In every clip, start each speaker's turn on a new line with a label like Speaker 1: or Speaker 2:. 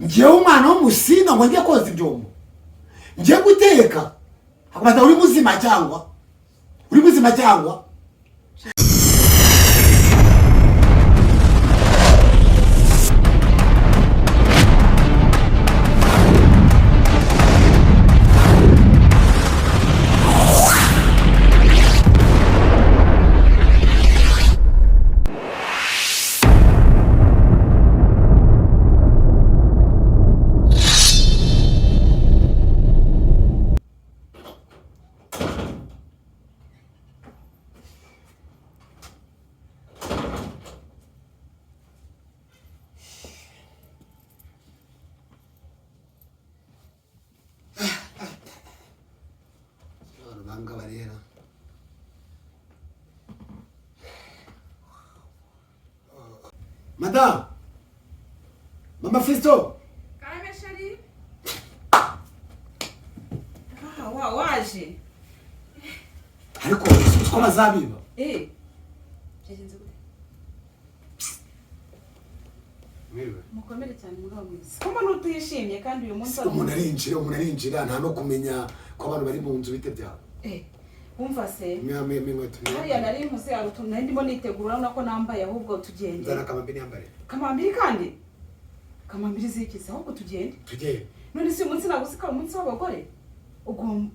Speaker 1: Ngewe umwana w'umusinga ngo njye koza ibyombo, njye guteka, akubaza uri muzima cyangwa uri muzima cyangwa? Abantu banga barera. Madamu, mama Fisto.
Speaker 2: Karame, chéri. Ah, wa waje.
Speaker 1: Ariko uzi ko bazabiba?
Speaker 2: Eh. Byagenze gute? Mukomere cyane, mugabo mwiza. Ko mbona utishimye kandi uyu munsi ari
Speaker 1: Umuntu arinjira, umuntu arinjira nta no kumenya ko abantu bari mu nzu. Bite byawe?
Speaker 2: Eh. Wumva se?
Speaker 1: Inkweto.
Speaker 2: Hariya nari nkuze, hari utuntu nari ndimo nitegura, urabona ko nambaye, ahubwo tugende.
Speaker 1: Nzana kamambiri yambare.
Speaker 2: Kamambiri kandi? Kamambiri zikize, ahubwo tugende.
Speaker 1: Tujye.
Speaker 2: None si uyu munsi ntabwo usika umunsi w'abagore?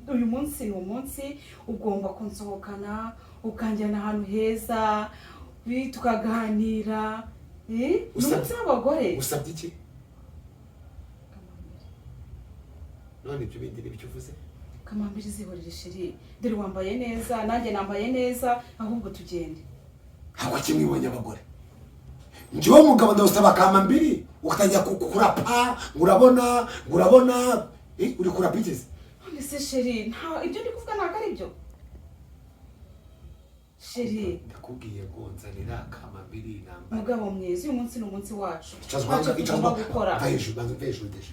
Speaker 2: Uyu munsi ni umunsi ugomba kunsohokana, ukanjyana ahantu heza, tukaganira. Eh? Ni umunsi w'abagore.
Speaker 1: Usabye iki?
Speaker 2: Kamambiri.
Speaker 1: None ibyo bindi n'ibyo uvuze?
Speaker 2: Kamambiri zihorere, chéri. Dore wambaye neza, nanjye nambaye neza, ahubwo tugende.
Speaker 1: Ntabwo kimwibonye abagore. Njyewe umugabo ndawusaba kamambiri, ukatangira kurapa ngo urabona, ngo urabona. Eh, uri kurapa iki se?
Speaker 2: None se chéri, nta ibyo ndi kuvuga ntabwo ari byo, chéri?
Speaker 1: Ndakubwiye ngo nzanira kamambiri nambare.
Speaker 2: Mugabo mwiza, uyu munsi ni umunsi wacu.
Speaker 1: Icazwa.
Speaker 2: Ntacyo tugomba gukora.
Speaker 1: Mva hejuru, banza mve hejuru déjà.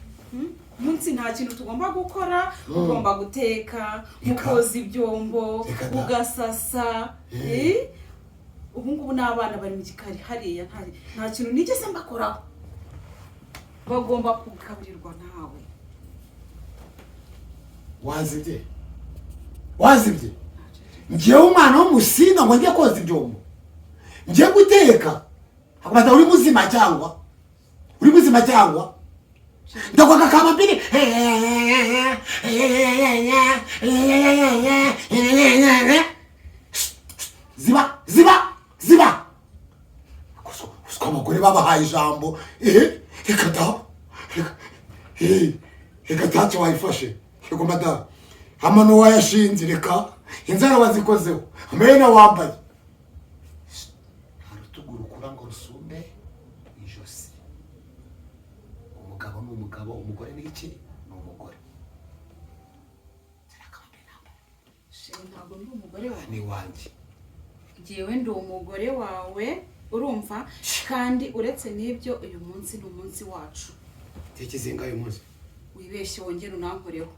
Speaker 2: Munsi nta kintu tugomba gukora. Ugomba guteka,
Speaker 1: Reka.
Speaker 2: mukoza ibyombo,
Speaker 1: Reka da.
Speaker 2: ugasasa. Eh? Ubu ngubu n'abana bari mu gikari hariya, nta kintu nigeze mbakoraho, bagomba kugaburirwa nawe.
Speaker 1: Wazibye, wazibye. Njyewe umwana w'umusinga ngo njye koza ibyombo, njye guteka, akubaza uri muzima cyangwa uri muzima cyangwa? Ndakwaka kamambiri. Ziba, ziba, ziba! Usiko abagore babahaye ijambo. Ehe, reka da, reka, reka tacyo wayifashe. Yego madamu, amano wayashinze, reka inzara wazikozeho, amaherena wambaye. Nta rutugu rukura ngo rusumbe ijosi. Umugabo ni umugabo, umugore ni iki? Ni umugore.
Speaker 2: Chéri, ntabwo ndi umugore wawe.
Speaker 1: Ni wanjye.
Speaker 2: Njyewe ndi umugore wawe, urumva? Kandi uretse n'ibyo, uyu munsi ni umunsi wacu.
Speaker 1: Tariki zingahe uyu munsi?
Speaker 2: Wibeshye wongere unankoreho.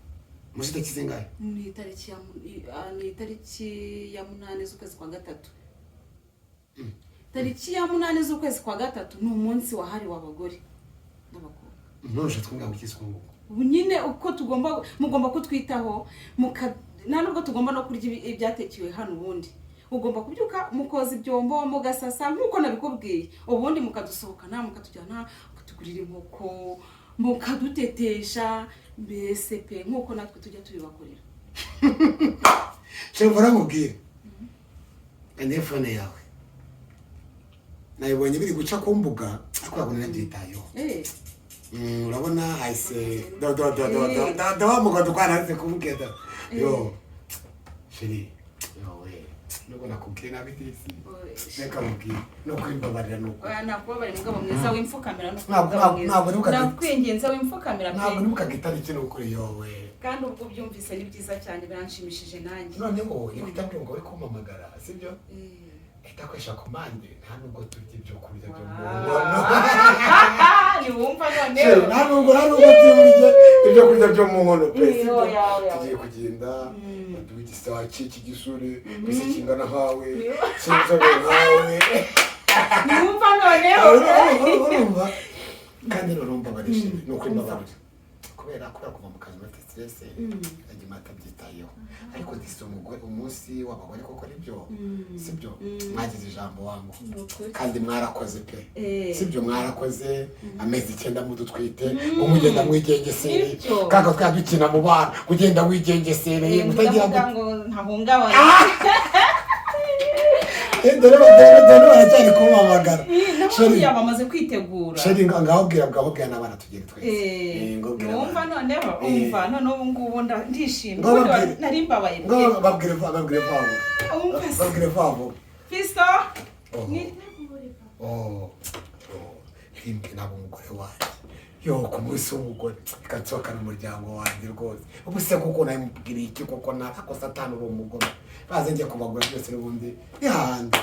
Speaker 1: Munsi tariki zingahe?
Speaker 2: Ni itariki ya 8 z'ukwezi kwa gatatu. Tariki ya 8 z'ukwezi kwa gatatu ni umunsi wahariwe abagore n'abakobwa.
Speaker 1: None ushatse kumbwira ngo iki se nguko?
Speaker 2: Ubu nyine uko tugomba, mugomba kutwitaho, nta nubwo tugomba no kurya ibyatekewe hano. Ubundi ugomba kubyuka mukoza ibyombo, mugasasa nk'uko nabikubwiye, ubundi mukadusohokana, mukatujyana, mukatugurira inkoko, mukadutetesha, mbese pe nk'uko natwe tujya tubibakorera.
Speaker 1: Shema, uramubwira telefone yawe nayibonye biri guca ku mbuga, ariko ntabwo narabyitayeho.
Speaker 2: Eh.
Speaker 1: Urabona ahise do do do do do do do wa mugabo twananze kumubwira da. Yo chéri, yo we, nubwo nakubwiye nabi disi, reka mubwire no kwimbabarira nuko.
Speaker 2: Oya, nakubabarira mugabo mwiza, wimfukamira no
Speaker 1: Ntabwo-
Speaker 2: mugabo mwiza.
Speaker 1: ntabwo nibukaga-
Speaker 2: Nakwinginze wimfukamira pe.
Speaker 1: Ntabwo nibukaga itariki nuko, yo we.
Speaker 2: Kandi ubwo ubyumvise ni byiza cyane, biranshimishije nanjye.
Speaker 1: Noneho niba utambwiye ngo uri kumpamagara, sibyo?
Speaker 2: Eh.
Speaker 1: Itakoresha komande, nta nubwo turya ibyo kurya byo mu
Speaker 2: Wow.
Speaker 1: nkono.
Speaker 2: Ntiwumva
Speaker 1: Chéri,
Speaker 2: noneho?
Speaker 1: nta nubwo turya ibyo kurya byo mu nkono pe.
Speaker 2: Eh,
Speaker 1: sibyo?
Speaker 2: oya, oya,
Speaker 1: Tugiye
Speaker 2: oya.
Speaker 1: kugenda baduha igisaki cy'igisure, mbese kingana nkawe, cy'inzobe nkawe.
Speaker 2: Ntiwumva noneho?
Speaker 1: Urumva? Kandi rero mbabarije, ni ukuri,
Speaker 2: Umva.
Speaker 1: mbabarira kubera kuva mu kazi bafite stress, yagima atabyitayeho. Ariko disi umugore, umunsi w'abagore koko nibyo, sibyo? Mwagize ijambo wangu.
Speaker 2: Ni ukuri.
Speaker 1: Kandi mwarakoze pe. Sibyo, mwarakoze amezi 9 mudutwite, ngo mugenda mwigengesereye.
Speaker 2: Nibyo.
Speaker 1: Kaka twari dukina mu bana, kugenda wigengesereye, mutagira
Speaker 2: ndavuga
Speaker 1: ngo
Speaker 2: ngo ntahungabana.
Speaker 1: Dore dore dore baracyari kumpamagara.
Speaker 2: Nabo bamaze kwitegura.
Speaker 1: Chéri, ngaho bwira, ngaho bwira n'abana tugere twese. Ngaho bwira
Speaker 2: Numva
Speaker 1: abana.
Speaker 2: noneho umva, noneho ubu ngubu ndishimye.
Speaker 1: Ngaho
Speaker 2: Ubundi
Speaker 1: babwire.
Speaker 2: nari mbabaye pe.
Speaker 1: Ngaho babwire vuba, babwire vuba vuba.
Speaker 2: Umva se.
Speaker 1: Babwire vuba vuba.
Speaker 2: Fisto.
Speaker 1: Oh. Oh, rimwe ntabwo umugore wanjye yo ku munsi w'umugore, reka nsohokane umuryango wanjye rwose. Ubu se koko namubwiriye iki koko? Nako satani, uri umugome, baze njye kubagura byose n'ubundi ni hahandi.